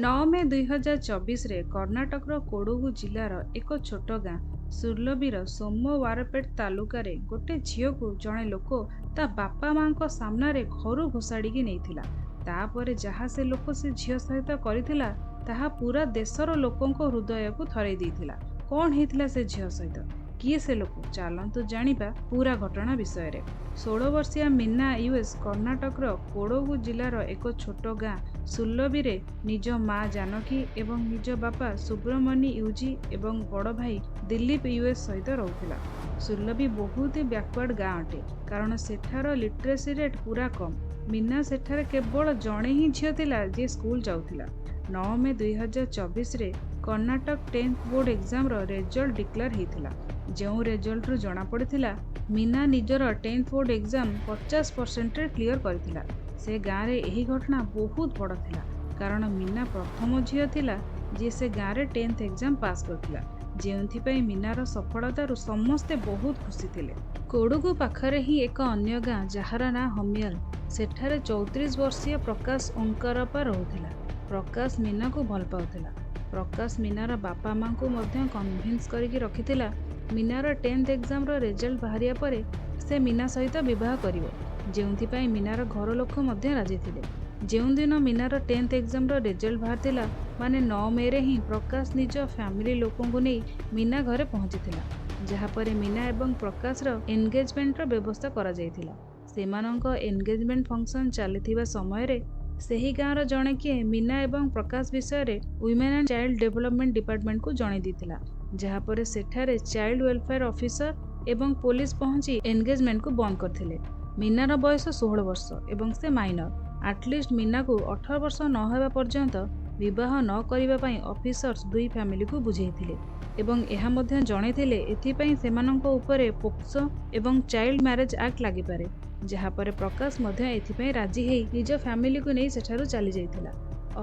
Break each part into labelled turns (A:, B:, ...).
A: 9 May 2024ରେ କର୍ଣ୍ଣାଟକର କୋଡଗୁ ଜିଲ୍ଲାର ଏକ ଛୋଟ ଗାଁ ସୁଲଭିର ସୋମୱାରପେଟ ତାଲୁକାରେ ଗୋଟେ ଝିଅକୁ ଜଣେ ଲୋକ ତା ବାପା ମାଙ୍କ ସାମ୍ନାରେ ଘରୁ ଘୋଷାଡ଼ିକି ନେଇଥିଲା। ତାପରେ ଯାହା ସେ ଲୋକ ସେ ଝିଅ ସହିତ କରିଥିଲା, ତାହା ପୁରା ଦେଶର ଲୋକଙ୍କ ହୃଦୟକୁ ଥରେଇ ଦେଇଥିଲା। କ'ଣ ହେଇଥିଲା ସେ ଝିଅ ସହିତ, କିଏ ସେ ଲୋକ, ଚାଲନ୍ତୁ ଜାଣିବା ପୁରା ଘଟଣା ବିଷୟରେ। 16 ବର୍ଷୀୟା ମୀନା ୟୁଏସ୍ କର୍ଣ୍ଣାଟକର କୋଡଗୁ ଜିଲ୍ଲାର ଏକ ଛୋଟ ଗାଁ ସୁଲଭିରେ ନିଜ ମା ଜାନକୀ ଏବଂ ନିଜ ବାପା ସୁବ୍ରମଣି ୟୁଜି ଏବଂ ବଡ଼ ଭାଇ ଦିଲ୍ଲୀପ ୟୁଏସ୍ ସହିତ ରହୁଥିଲା। ସୁଲଭି ବହୁତ ହି ବ୍ୟାକୱାର୍ଡ ଗାଁ ଅଟେ, କାରଣ ସେଠାର ଲିଟରେସି ରେଟ୍ ପୁରା କମ୍। ମୀନା ସେଠାରେ କେବଳ ଜଣେ ହିଁ ଝିଅ ଥିଲା, ଯିଏ ସ୍କୁଲ ଯାଉଥିଲା। 9 ମେ 2024ରେ କର୍ଣ୍ଣାଟକ 10th board ଏକ୍ଜାମର ରେଜଲ୍ଟ ଡିକ୍ଲେୟାର ହେଇଥିଲା, ଯେଉଁ ରେଜଲ୍ଟରୁ ଜଣାପଡ଼ିଥିଲା ମୀନା ନିଜର 10th board exam 50%ରେ କ୍ଲିୟର କରିଥିଲା। ସେ ଗାଁରେ ଏହି ଘଟଣା ବହୁତ ବଡ଼ ଥିଲା, କାରଣ ମୀନା ପ୍ରଥମ ଝିଅ ଥିଲା, ଯିଏ ସେ ଗାଁରେ 10th exam pass କରିଥିଲା, ଯେଉଁଥିପାଇଁ ମୀନାର ସଫଳତାରୁ ସମସ୍ତେ ବହୁତ ଖୁସି ଥିଲେ। କୋଡୁଗୁ ପାଖରେ ହିଁ ଏକ ଅନ୍ୟ ଗାଁ, ଯାହାର ନାଁ ହମିଆଲ, ସେଠାରେ 34 ବର୍ଷୀୟ ପ୍ରକାଶ ଓଙ୍କାରପା ରହୁଥିଲା। ପ୍ରକାଶ ମୀନାକୁ ଭଲ ପାଉଥିଲା। ପ୍ରକାଶ ମୀନାର ବାପା ମାଙ୍କୁ ମଧ୍ୟ କନଭିନ୍ସ କରିକି ରଖିଥିଲା, ମୀନାର 10th ଏକ୍ଜାମର ରେଜଲ୍ଟ ବାହାରିବା ପରେ ସେ ମୀନା ସହିତ ବିବାହ କରିବ, ଯେଉଁଥିପାଇଁ ମୀନାର ଘର ଲୋକ ମଧ୍ୟ ରାଜି ଥିଲେ। ଯେଉଁଦିନ ମୀନାର 10th ଏକ୍ଜାମର ରେଜଲ୍ଟ ବାହାରିଥିଲା, ମାନେ 9 ମେରେ ହିଁ ପ୍ରକାଶ ନିଜ ଫ୍ୟାମିଲି ଲୋକଙ୍କୁ ନେଇ ମୀନା ଘରେ ପହଞ୍ଚିଥିଲା, ଯାହାପରେ ମୀନା ଏବଂ ପ୍ରକାଶର ଏନଗେଜମେଣ୍ଟର ବ୍ୟବସ୍ଥା କରାଯାଇଥିଲା। ସେମାନଙ୍କ ଏନଗେଜମେଣ୍ଟ ଫଙ୍କସନ୍ ଚାଲିଥିବା ସମୟରେ ସେହି ଗାଁର ଜଣେ କିଏ ମୀନା ଏବଂ ପ୍ରକାଶ ବିଷୟରେ ୱିମେନ୍ ଆଣ୍ଡ ଚାଇଲ୍ଡ ଡେଭଲପମେଣ୍ଟ ଡିପାର୍ଟମେଣ୍ଟକୁ ଜଣାଇ ଦେଇଥିଲା, ଯାହାପରେ ସେଠାରେ ଚାଇଲ୍ଡ ୱେଲଫେୟାର ଅଫିସର ଏବଂ ପୋଲିସ ପହଞ୍ଚି ଏନଗେଜମେଣ୍ଟକୁ ବନ୍ଦ କରିଥିଲେ। ମୀନାର ବୟସ 16 ବର୍ଷ ଏବଂ ସେ ମାଇନର। ଆଟଲିଷ୍ଟ ମୀନାକୁ 18 ବର୍ଷ ନ ହେବା ପର୍ଯ୍ୟନ୍ତ ବିବାହ ନ କରିବା ପାଇଁ ଅଫିସର୍ସ ଦୁଇ ଫ୍ୟାମିଲିକୁ ବୁଝେଇଥିଲେ ଏବଂ ଏହା ମଧ୍ୟ ଜଣେଇଥିଲେ, ଏଥିପାଇଁ ସେମାନଙ୍କ ଉପରେ ପୋକ୍ସୋ ଏବଂ ଚାଇଲ୍ଡ ମ୍ୟାରେଜ ଆକ୍ଟ ଲାଗିପାରେ। ଯାହାପରେ ପ୍ରକାଶ ମଧ୍ୟ ଏଥିପାଇଁ ରାଜି ହେଇ ନିଜ ଫ୍ୟାମିଲିକୁ ନେଇ ସେଠାରୁ ଚାଲି ଯାଇଥିଲା।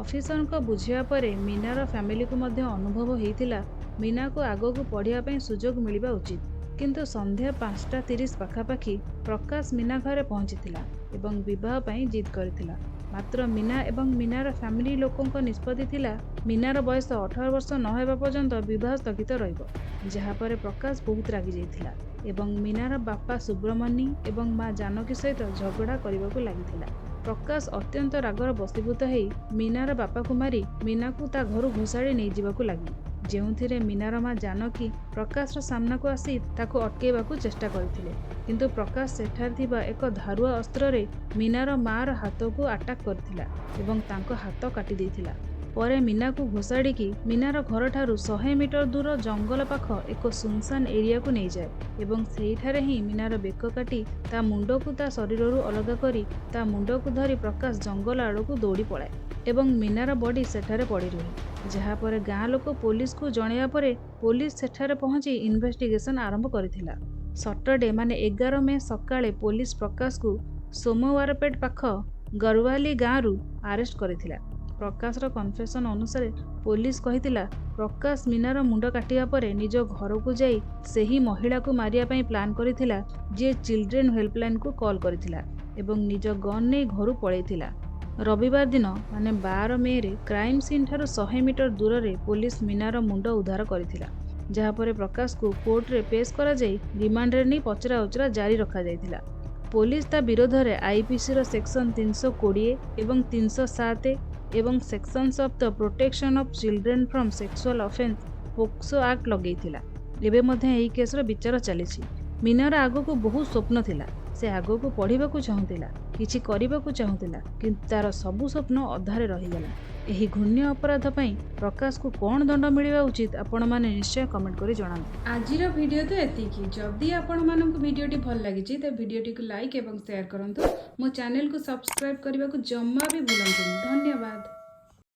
A: ଅଫିସରଙ୍କ ବୁଝିବା ପରେ ମୀନାର ଫ୍ୟାମିଲିକୁ ମଧ୍ୟ ଅନୁଭବ ହେଇଥିଲା, ମୀନାକୁ ଆଗକୁ ପଢ଼ିବା ପାଇଁ ସୁଯୋଗ ମିଳିବା ଉଚିତ। କିନ୍ତୁ ସନ୍ଧ୍ୟା 5:30 ପାଖାପାଖି ପ୍ରକାଶ ମୀନା ଘରେ ପହଞ୍ଚିଥିଲା ଏବଂ ବିବାହ ପାଇଁ ଜିଦ୍ କରିଥିଲା। ମାତ୍ର ମୀନା ଏବଂ ମୀନାର ଫ୍ୟାମିଲି ଲୋକଙ୍କ ନିଷ୍ପତ୍ତି ଥିଲା, ମୀନାର ବୟସ 18 ବର୍ଷ ନ ହେବା ପର୍ଯ୍ୟନ୍ତ ବିବାହ ସ୍ଥଗିତ ରହିବ। ଯାହାପରେ ପ୍ରକାଶ ବହୁତ ରାଗି ଯାଇଥିଲା ଏବଂ ମୀନାର ବାପା ସୁବ୍ରମଣି ଏବଂ ମା ଜାନକୀ ସହିତ ଝଗଡ଼ା କରିବାକୁ ଲାଗିଥିଲା। ପ୍ରକାଶ ଅତ୍ୟନ୍ତ ରାଗର ବଶୀଭୂତ ହେଇ ମୀନାର ବାପାକୁ ମାରି ମୀନାକୁ ତା ଘରୁ ଘୋଷାଡ଼ି ନେଇଯିବାକୁ ଲାଗିଲା, ଯେଉଁଥିରେ ମୀନାର ମା ଜାନକୀ ପ୍ରକାଶର ସାମ୍ନାକୁ ଆସି ତାକୁ ଅଟକେଇବାକୁ ଚେଷ୍ଟା କରିଥିଲେ। କିନ୍ତୁ ପ୍ରକାଶ ସେଠାରେ ଥିବା ଏକ ଧାରୁଆ ଅସ୍ତ୍ରରେ ମୀନାର ମାର ହାତକୁ ଆଟାକ୍ କରିଥିଲା ଏବଂ ତାଙ୍କ ହାତ କାଟି ଦେଇଥିଲା। ପରେ ମୀନାକୁ ଘୋଷାଡ଼ିକି ମୀନାର ଘରଠାରୁ 100 ମିଟର ଦୂର ଜଙ୍ଗଲ ପାଖ ଏକ ସୁନସାନ ଏରିଆକୁ ନେଇଯାଏ ଏବଂ ସେଇଠାରେ ହିଁ ମୀନାର ବେକ କାଟି ତା ମୁଣ୍ଡକୁ ତା ଶରୀରରୁ ଅଲଗା କରି ତା ମୁଣ୍ଡକୁ ଧରି ପ୍ରକାଶ ଜଙ୍ଗଲ ଆଡ଼କୁ ଦୌଡ଼ି ପଳାଏ ଏବଂ ମୀନାର ବଡି ସେଠାରେ ପଡ଼ି ରୁହେ। ଯାହାପରେ ଗାଁ ଲୋକ ପୋଲିସକୁ ଜଣାଇବା ପରେ ପୋଲିସ ସେଠାରେ ପହଞ୍ଚି ଇନଭେଷ୍ଟିଗେସନ ଆରମ୍ଭ କରିଥିଲା। ସଟରଡେ, ମାନେ 11 ମେ ସକାଳେ ପୋଲିସ ପ୍ରକାଶକୁ ସୋମୱାରପେଟ ପାଖ ଗରୱାଲି ଗାଁରୁ ଆରେଷ୍ଟ କରିଥିଲା। ପ୍ରକାଶର କନଫେସନ ଅନୁସାରେ ପୋଲିସ କହିଥିଲା, ପ୍ରକାଶ ମୀନାର ମୁଣ୍ଡ କାଟିବା ପରେ ନିଜ ଘରକୁ ଯାଇ ସେହି ମହିଳାକୁ ମାରିବା ପାଇଁ ପ୍ଲାନ୍ କରିଥିଲା, ଯିଏ ଚିଲଡ୍ରେନ୍ ହେଲ୍ପଲାଇନକୁ କଲ୍ କରିଥିଲା ଏବଂ ନିଜ ଗନ୍ ନେଇ ଘରୁ ପଳେଇଥିଲା। ରବିବାର ଦିନ, ମାନେ 12 ମେରେ କ୍ରାଇମ୍ ସିନ୍ ଠାରୁ 100 ମିଟର ଦୂରରେ ପୋଲିସ ମୀନାର ମୁଣ୍ଡ ଉଦ୍ଧାର କରିଥିଲା। ଯାହାପରେ ପ୍ରକାଶକୁ କୋର୍ଟରେ ପେଶ କରାଯାଇ ରିମାଣ୍ଡରେ ନେଇ ପଚରା ଉଚରା ଜାରି ରଖାଯାଇଥିଲା। ପୋଲିସ ତା ବିରୋଧରେ ଆଇପିସିର ସେକ୍ସନ 320 ଏବଂ 307 ଏବଂ Sections of the Protection of Children from Sexual Offence POCSO Act ଲଗେଇଥିଲା। ଏବେ ମଧ୍ୟ ଏହି କେସ୍ର ବିଚାର ଚାଲିଛି। ମୀନାର ଆଗକୁ ବହୁତ ସ୍ୱପ୍ନ ଥିଲା। ସେ ଆଗକୁ ପଢ଼ିବାକୁ ଚାହୁଁଥିଲା, କିଛି କରିବାକୁ ଚାହୁଁଥିଲା, କିନ୍ତୁ ତାର ସବୁ ସ୍ୱପ୍ନ ଅଧାରେ ରହିଗଲା। ଏହି ଘୃଣ୍ୟ ଅପରାଧ ପାଇଁ ପ୍ରକାଶକୁ କ'ଣ ଦଣ୍ଡ ମିଳିବା ଉଚିତ, ଆପଣମାନେ ନିଶ୍ଚୟ କମେଣ୍ଟ କରି ଜଣାନ୍ତୁ।
B: ଆଜିର ଭିଡ଼ିଓ ତ ଏତିକି। ଯଦି ଆପଣମାନଙ୍କୁ ଭିଡ଼ିଓଟି ଭଲ ଲାଗିଛି, ତ ଭିଡ଼ିଓଟିକୁ ଲାଇକ୍ ଏବଂ ସେୟାର କରନ୍ତୁ। ମୋ ଚ୍ୟାନେଲକୁ ସବସ୍କ୍ରାଇବ୍ କରିବାକୁ ଜମା ବି ଭୁଲନ୍ତୁନି। ଧନ୍ୟବାଦ।